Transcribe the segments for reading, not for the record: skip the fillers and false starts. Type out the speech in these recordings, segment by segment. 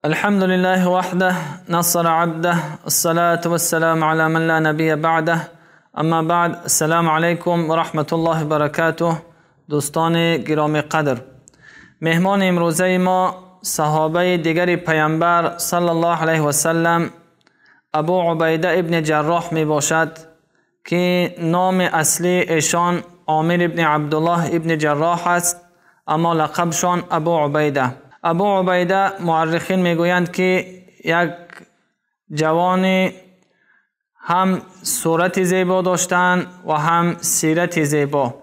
الحمد لله وحده نصر عبده الصلاة والسلام على من لا نبي بعده اما بعد السلام علیکم و رحمت الله و برکاته. دوستان گرامی قدر، مهمان امروزه ما صحابه دیگر پیامبر صلی الله علیه و سلم ابو عبیده ابن جراح می باشد که نام اصلی ایشان عامر ابن عبدالله ابن جراح است، اما لقبشان ابو عبیده. ابو عبیده مورخین میگویند که یک جوان هم صورت زیبا داشتند و هم سیرت زیبا.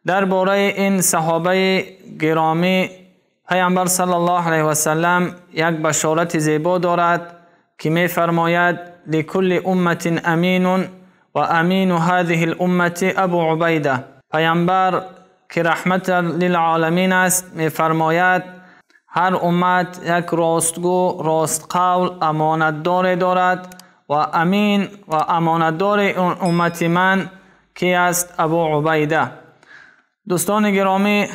درباره این صحابه گرامی پیامبر صلی الله علیه و سلم یک بشارت زیبا دارد که میفرماید لکل امت امین و امین هذه الامه ابو عبیده. پیامبر که رحمت للعالمین است میفرماید هر امت یک راستگو، راست قول، امانتدار دارد و امین و امانتدار امت من کی است؟ ابو عبیده. دوستان گرامی،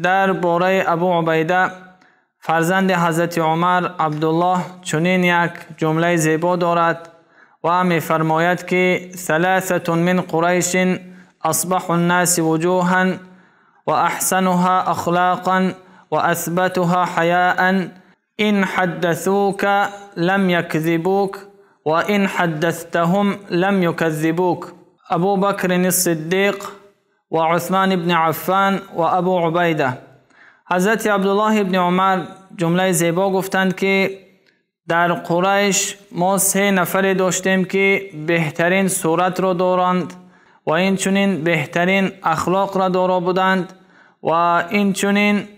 در باره ابو عبیده فرزند حضرت عمر عبدالله چنین یک جمله زیبا دارد و میفرماید که ثلاثة من قریش اصبح الناس وجوها و احسنها اخلاقا و اثبتها حیاء ان حدثوك لم يكذبوك و ان حدثتهم لم يكذبوك. ابو بکر الصدیق و عثمان بن عفان و ابو عبیده. حضرت عبدالله ابن عمر جمله زیبا گفتند که در قریش ما سه نفر داشتیم که بهترین صورت را دارند و این چنین بهترین اخلاق را دارا بودند و این چنین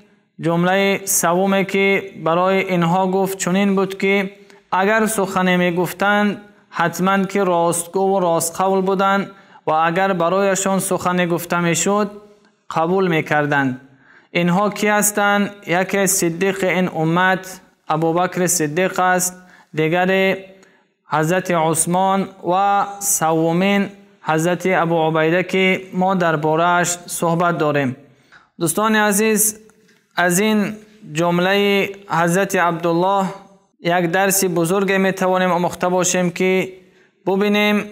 جمله سومه که برای اینها گفت چنین بود که اگر سخن می گفتند حتما که راستگو و راست قول بودند و اگر برایشان سخن گفته می شد قبول می کردند. اینها کی هستند؟ یکی صدیق این امت ابوبکر صدیق است، دیگر حضرت عثمان و سومین حضرت ابو عبیده که ما درباره‌اش صحبت داریم. دوستان عزیز، از این جمله حضرت عبدالله یک درس بزرگ می توانیم آموخته باشیم که ببینیم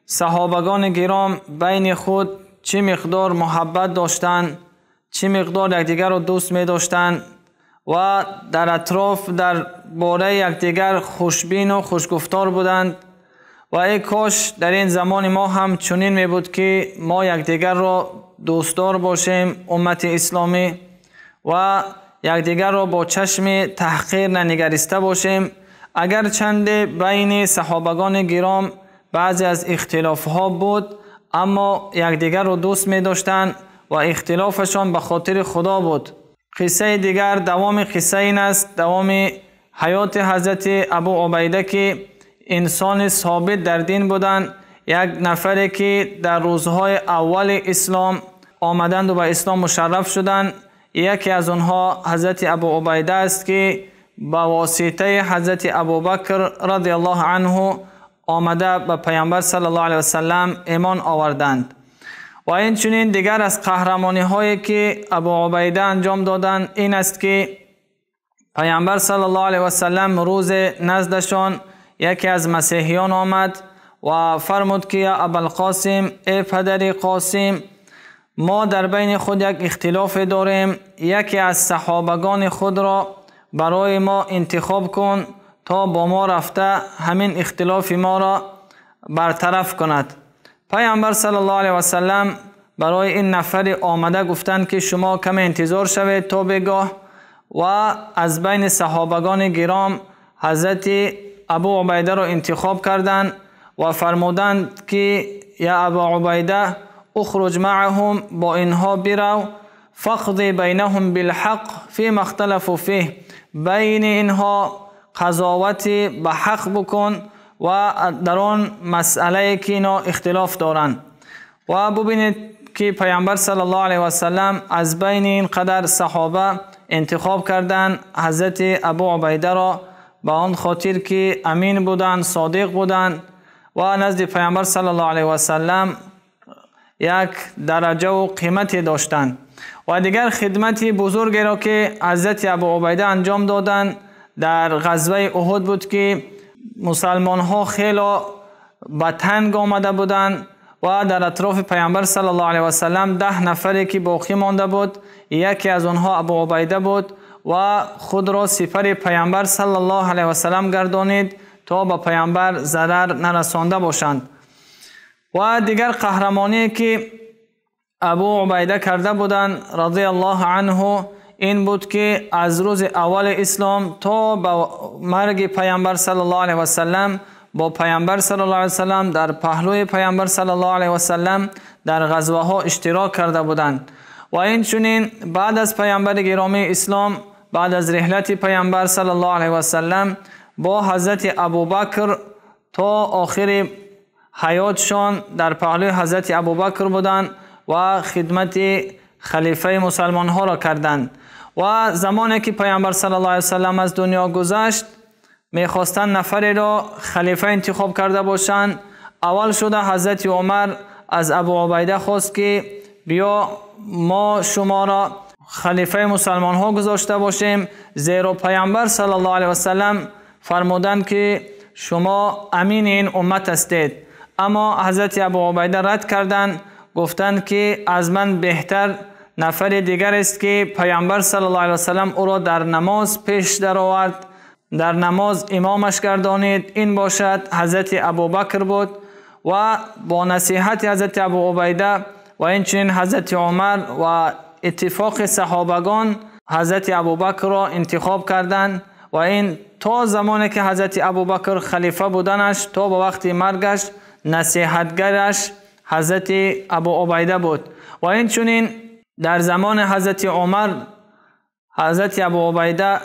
صحابگان گرام بین خود چه مقدار محبت داشتند، چه مقدار یکدیگر را دوست می داشتند و در اطراف در باره یکدیگر خوشبین و خوشگفتار بودند. و ای کاش در این زمان ما هم چنین می بود که ما یکدیگر را دوستدار باشیم، امت اسلامی، و یکدیگر را با چشم تحقیر ننگریسته باشیم. اگر چند بین صحابگان گرام بعضی از اختلاف ها بود، اما یکدیگر را دوست می داشتند و اختلافشان به خاطر خدا بود. قصه دیگر، دوام قصه این است، دوام حیات حضرت ابو عبیده که انسان ثابت در دین بودند، یک نفری که در روزهای اول اسلام آمدند و به اسلام مشرف شدند. یکی از آنها حضرت ابو عبیده است که با واسطه حضرت ابوبکر رضی الله عنه آمده به پیامبر صلی الله علیه و سلم ایمان آوردند. و این چنین دیگر از قهرمانی هایی که ابو عبیده انجام دادند این است که پیامبر صلی الله علیه و سلم روز نزدشان یکی از مسیحیان آمد و فرمود که یا ابوالقاسم، ای پدر قاسم، ما در بین خود یک اختلاف داریم، یکی از صحابگان خود را برای ما انتخاب کن تا با ما رفته همین اختلاف ما را برطرف کند. پیامبر صلی الله علیه و سلم برای این نفر آمده گفتند که شما کم انتظار شوید تا بگاه، و از بین صحابگان گرام حضرت ابو عبیده را انتخاب کردند و فرمودند که یا ابو عبیده اخرج معهم، با اینها برو، فقضی بینهم بالحق فيما اختلفوا فيه، بین اینها قضاوت به حق بکن و در آن مسئله که اینا اختلاف دارند. و ببینید که پیامبر صلی الله علیه و سلم از بین این قدر صحابه انتخاب کردند حضرت ابو عبیده را به آن خاطر که امین بودند، صادق بودند و نزد پیامبر صلی الله علیه و سلم یک درجه و قیمتی داشتند. و دیگر خدمت بزرگی را که حضرت ابو عبیده انجام دادند در غزوه احد بود که مسلمان ها خیلی به تنگ آمده بودند و در اطراف پیامبر صلی الله علیه و سلم 10 نفری که باقی مانده بود، یکی از آنها ابو عبیده بود و خود را سپر پیامبر صلی الله علیه و سلم گردانید تا به پیامبر ضرر نرسانده باشند. و دیگر قهرمانی که ابو عبیده کرده بودند رضی الله عنه این بود که از روز اول اسلام تا به مرگ پیامبر صلی الله علیه و سلم با پیامبر صلی الله علیه و سلم در پهلوی پیامبر صلی الله علیه و سلم در غزوه ها اشتراک کرده بودند. و این چنین بعد از پیامبر گرامی اسلام، بعد از رحلت پیامبر صلی الله علیه و سلم با حضرت ابوبکر تا آخر حیاتشان در پهلوی حضرت ابوبکر بودند و خدمت خلیفه مسلمان ها را کردند. و زمانی که پیامبر صلی الله علیه و سلم از دنیا گذشت، میخواستند نفری را خلیفه انتخاب کرده باشند. اول شده حضرت عمر از ابو عبیده خواست که بیا ما شما را خلیفه مسلمان ها گذاشته باشیم، زیرا پیامبر صلی الله علیه و سلم فرمودند که شما امین این امت هستید. اما حضرت ابو عبیده رد کردند، گفتند که از من بهتر نفر دیگر است که پیامبر صلی الله علیه و سلم او را در نماز پیش درآورد، در نماز امامش گردانید، این باشد حضرت ابوبکر بود. و با نصیحت حضرت ابو عبیده و اینچنین حضرت عمر و اتفاق صحابگان حضرت ابوبکر را انتخاب کردند. و این تا زمانی که حضرت ابوبکر خلیفه بودنش تا به وقت مرگش نصیحتگرش حضرت ابو عبیده بود. و اینچنین در زمان حضرت عمر حضرت ابو عبیده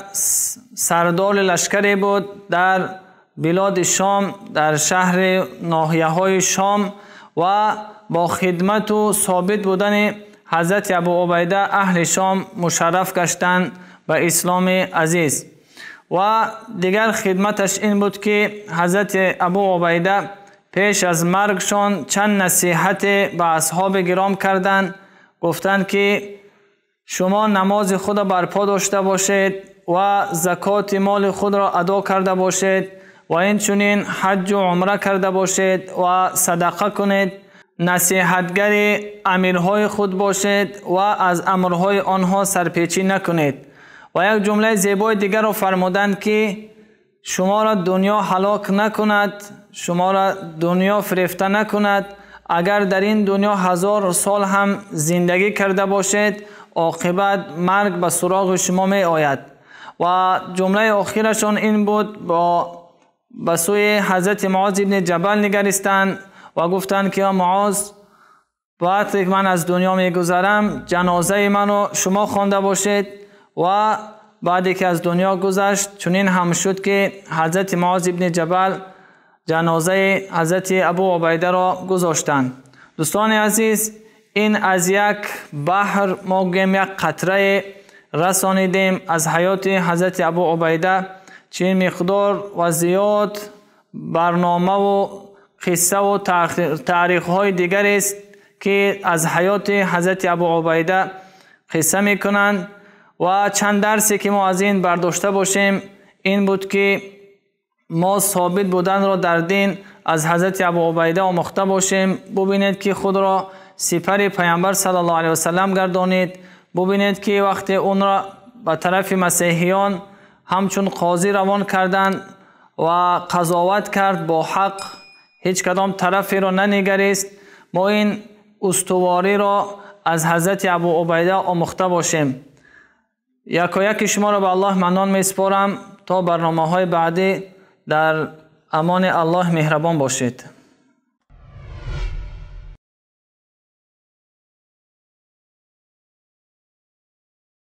سردار لشکری بود در بلاد شام، در شهر ناحیه های شام، و با خدمت و ثابت بودن حضرت ابو عبیده اهل شام مشرف گشتند به اسلام عزیز. و دیگر خدمتش این بود که حضرت ابو عبیده پیش از مرگشان چند نصیحت به اصحاب گرام کردند. گفتند که شما نماز خود را برپا داشته باشید و زکات مال خود را ادا کرده باشید و اینچنین حج و عمره کرده باشید و صدقه کنید، نصیحتگر امیرهای خود باشید و از امرهای آنها سرپیچی نکنید. و یک جمله زیبای دیگر را فرمودند که شما را دنیا هلاک نکند، شما را دنیا فریفته نکند. اگر در این دنیا 1000 سال هم زندگی کرده باشید، عاقبت مرگ به سراغ شما می آید. و جمله آخرشان این بود، با به سوی حضرت معاذ ابن جبل نگریستند و گفتند که یا معاذ، وقتی من از دنیا می گذرم جنازه منو شما خوانده باشید. و بعدی که از دنیا گذشت چنین هم شد که حضرت معاذ ابن جبل جنازه حضرت ابو عبیده را گذاشتند. دوستان عزیز، این از یک بحر ما گویم یک قطره رسانیدیم از حیات حضرت ابو عبیده، چه مقدار و زیاد برنامه و قصه و تاریخ های دیگر است که از حیات حضرت ابو عبیده قصه میکنند. و چند درسی که ما از این برداشته باشیم این بود که ما ثابت بودن را در دین از حضرت ابو عبیده آموخته باشیم. ببینید که خود را سپر پیامبر صلی الله علیه و سلم گردانید. ببینید که وقتی اون را به طرف مسیحیان همچون قاضی روان کردند و قضاوت کرد با حق، هیچ کدام طرفی را ننگریست. ما این استواری را از حضرت ابو عبیده آموخته باشیم. یکایک شما را به الله منان می سپارم تا برنامه های بعدی. در امان الله مهربان باشید.